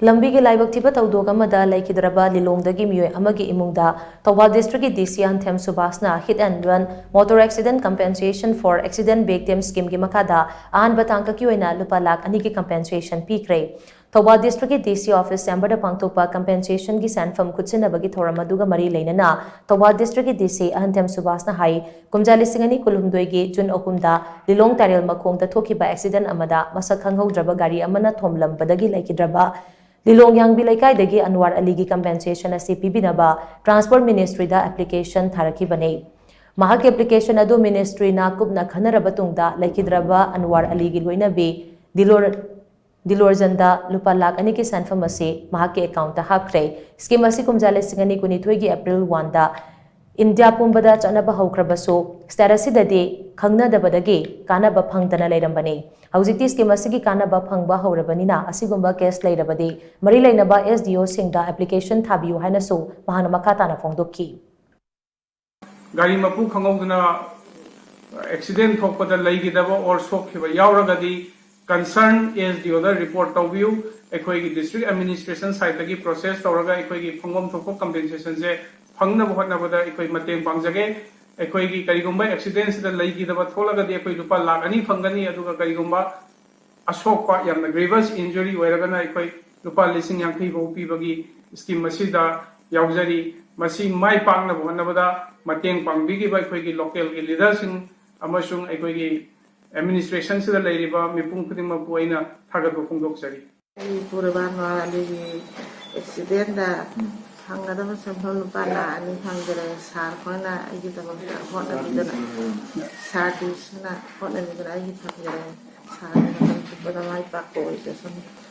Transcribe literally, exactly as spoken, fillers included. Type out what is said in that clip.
ꯂꯝꯕꯤꯒꯤ ꯂꯥꯏꯕꯛ ꯊꯤꯕ ꯊꯧꯗꯣꯛ ꯑꯃꯗ ꯂꯩꯈꯤꯗ꯭ꯔꯕ ꯂꯤꯂꯣꯡꯗꯒꯤ ꯃꯤꯑꯣꯏ ꯑꯃꯒꯤ ꯏꯃꯨꯡꯗ ꯊꯧꯕꯥꯜ district ꯀꯤ DC ꯑꯍꯟꯊꯦꯝ ꯁꯨꯕꯥꯁꯅ hit and run motor accident compensation for accident victims scheme ꯒꯤ ꯃꯈꯥꯗ ꯑꯍꯥꯟꯕ ꯇꯥꯡꯀꯛꯀꯤ ꯑꯣꯏꯅ ꯂꯨꯄꯥ ꯂꯥꯈ ꯑꯅꯤꯒꯤ compensation ꯄꯤꯈ꯭ꯔꯦ꯫ ꯊꯧꯕꯥꯜ district ꯀꯤ DC office chamber ꯗ ꯄꯥꯡꯊꯣꯛꯄ compensation ꯒꯤ ꯁꯦꯟꯐꯝ ꯈꯨꯠꯁꯤꯟꯅꯕꯒꯤ ꯊꯧꯔꯝ ꯑꯗꯨꯒ ꯃꯔꯤ ꯂꯩꯅꯅ ꯊꯧꯕꯥꯜ district ꯀꯤ DC ꯑꯍꯟꯊꯦꯝ ꯁꯨꯕꯥꯁꯅ ꯍꯥꯏ, ꯀꯨꯝꯖꯥ ꯂꯤꯁꯤꯡ ꯑꯅꯤ ꯀꯨꯟꯍꯨꯝꯗꯣꯏꯒꯤ June ꯑꯍꯨꯝꯗ ꯂꯤꯂꯣꯡ ꯇꯥꯔꯦꯜ ꯃꯈꯣꯡꯗ ꯊꯣꯛꯈꯤꯕ accident ꯑꯃꯗ ꯃꯁꯛ ꯈꯪꯍꯧꯗ꯭ꯔꯕ ꯒꯥꯔꯤ ꯑꯃꯅ ꯊꯣꯝꯂꯝꯕꯗꯒꯤ ꯂꯩꯈꯤꯗ꯭ꯔꯕ ꯂꯤꯂꯣꯡ ꯌꯥꯡꯕꯤ ꯂꯩꯀꯥꯏꯗꯒꯤ ꯑꯟꯋꯥꯔ ꯑꯂꯤꯒꯤ compensation ꯑꯁꯤ ꯄꯤꯕꯤꯅꯕ Transport Ministry ꯗ application ꯊꯥꯔꯛꯈꯤꯕꯅꯤ꯫ ꯃꯍꯥꯛꯀꯤ application ꯑꯗꯨ ministry ꯅ ꯀꯨꯞꯅ ꯈꯟꯅꯔꯕ ꯇꯨꯡꯗ ꯂꯩꯈꯤꯗ꯭ꯔꯕ ꯑꯟꯋꯥꯔ ꯑꯂꯤꯒꯤ ꯂꯣꯏꯅꯕꯤ ꯗꯤꯂꯣꯔ-, ꯗꯤꯂꯣꯔꯖꯟꯗ ꯂꯨꯄꯥ ꯂꯥꯈ ꯑꯅꯤꯒꯤ ꯁꯦꯟꯐꯝ ꯑꯁꯤ ꯃꯍꯥꯛꯀꯤ account ꯇ ꯍꯥꯞꯈ꯭ꯔꯦ꯫ Scheme ꯑꯁꯤ ꯀꯨꯝꯖꯥ ꯂꯤꯁꯤꯡ ꯑꯅꯤ ꯀꯨꯟꯅꯤꯊꯣꯏꯒꯤ April one ꯗ ꯏꯟꯗꯤꯌꯥ ꯄꯨꯝꯕꯗ ꯆꯠꯅꯕ ꯍꯧꯈ꯭ꯔꯕꯁꯨ, state ꯑꯁꯤꯗꯗꯤ ꯈꯪꯅꯗꯕꯗꯒꯤ ꯀꯥꯟꯅꯕ ꯐꯪꯗꯅ ꯂꯩꯔꯝꯕꯅꯤ꯫ ꯍꯧꯖꯤꯛꯇꯤ scheme ꯑꯁꯤꯒꯤ ꯀꯥꯟꯅꯕ ꯐꯪꯕ ꯍꯧꯔꯕꯅꯤꯅ, ꯑꯁꯤꯒꯨꯝꯕ case ꯂꯩꯔꯕꯗꯤ ꯃꯔꯤ ꯂꯩꯅꯕ SDO ꯁꯤꯡꯗ application ꯊꯥꯕꯤꯌꯨ ꯍꯥꯏꯅꯁꯨ ꯃꯍꯥꯛꯅ ꯃꯈꯥ ꯇꯥꯅ ꯐꯣꯡꯗꯣꯛꯈꯤ꯫ ꯒꯥꯔꯤ ꯃꯄꯨ ꯈꯪꯍꯧꯗꯅ accident ꯊꯣꯛꯄꯗ ꯂꯩꯈꯤꯗꯕ or ꯁꯣꯛꯈꯤꯕ ꯌꯥꯎꯔꯒꯗꯤ, concern SDO ꯗ report ꯇꯧꯕꯤꯌꯨ꯫ ꯑꯩꯈꯣꯏꯒꯤ district administration side ꯇꯒꯤ process ꯇꯧꯔꯒ ꯑꯩꯈꯣꯏꯒꯤ ꯐꯪꯐꯝ ꯊꯣꯛꯄ compensation ꯁꯦ ꯐꯪꯅꯕ ꯍꯣꯠꯅꯕꯗ ꯑꯩꯈꯣꯏ ꯃꯇꯦꯡ ꯄꯥꯡꯖꯒꯦ꯫ ꯑꯩꯈꯣꯏꯒꯤ ꯀꯔꯤꯒꯨꯝꯕ accident ꯁꯤꯗ ꯂꯩꯈꯤꯗꯕ ꯊꯣꯛꯂꯒꯗꯤ ꯑꯩꯈꯣꯏ ꯂꯨꯄꯥ ꯂꯥꯈ ꯑꯅꯤ ꯐꯪꯒꯅꯤ, ꯑꯗꯨꯒ ꯀꯔꯤꯒꯨꯝꯕ ꯑꯁꯣꯛꯄ, ꯌꯥꯝꯅ grievous injury ꯑꯣꯏꯔꯒꯅ ꯑꯩꯈꯣꯏ ꯂꯨꯄꯥ ꯂꯤꯁꯤꯡ ꯌꯥꯡꯈꯩ ꯐꯥꯎ ꯄꯤꯕꯒꯤ scheme ꯑꯁꯤꯗ ꯌꯥꯎꯖꯔꯤ꯫ ꯃꯁꯤ ꯃꯥꯏ ꯄꯥꯛꯅꯕ ꯍꯣꯠꯅꯕꯗ ꯃꯇꯦꯡ ꯄꯥꯡꯕꯤꯈꯤꯕ ꯑꯩꯈꯣꯏꯒꯤ local ꯒꯤ leader ꯁꯤꯡ ꯑꯃꯁꯨꯡ ꯑꯩꯈꯣꯏꯒꯤ administration ꯁꯤꯗ ꯂꯩꯔꯤꯕ ꯃꯤꯄꯨꯝ ꯈꯨꯗꯤꯡꯃꯛꯄꯨ ꯑꯩꯅ ꯊꯥꯒꯠꯄ ꯐꯣꯡꯗꯣꯛꯆꯔꯤ꯫ ꯑꯩ ꯄꯨꯔꯕ ꯑꯟꯋꯥꯔ ꯑꯂꯤꯒꯤ accident ꯗ ꯐꯪꯒꯗꯕ ꯁꯦꯟꯐꯝ ꯂꯨꯄꯥ ꯂꯥꯈ ꯑꯅꯤ ꯐꯪꯖꯔꯦ꯫ Sir ꯈꯣꯏꯅ ꯑꯩꯒꯤꯗꯃꯛꯇ ꯍꯣꯠꯅꯕꯤꯗꯅ, sir ꯗꯤ ꯁꯤꯅ ꯍꯣꯠꯅꯕꯤꯗꯅ ꯑꯩꯒꯤ ꯐꯪꯖꯔꯦ꯫ Sir ꯒꯤ ꯃꯇꯝ ꯆꯨꯞꯄꯗ ꯃꯥꯏ ꯄꯥꯛꯄ ꯑꯣꯏꯖꯁꯅꯨ꯫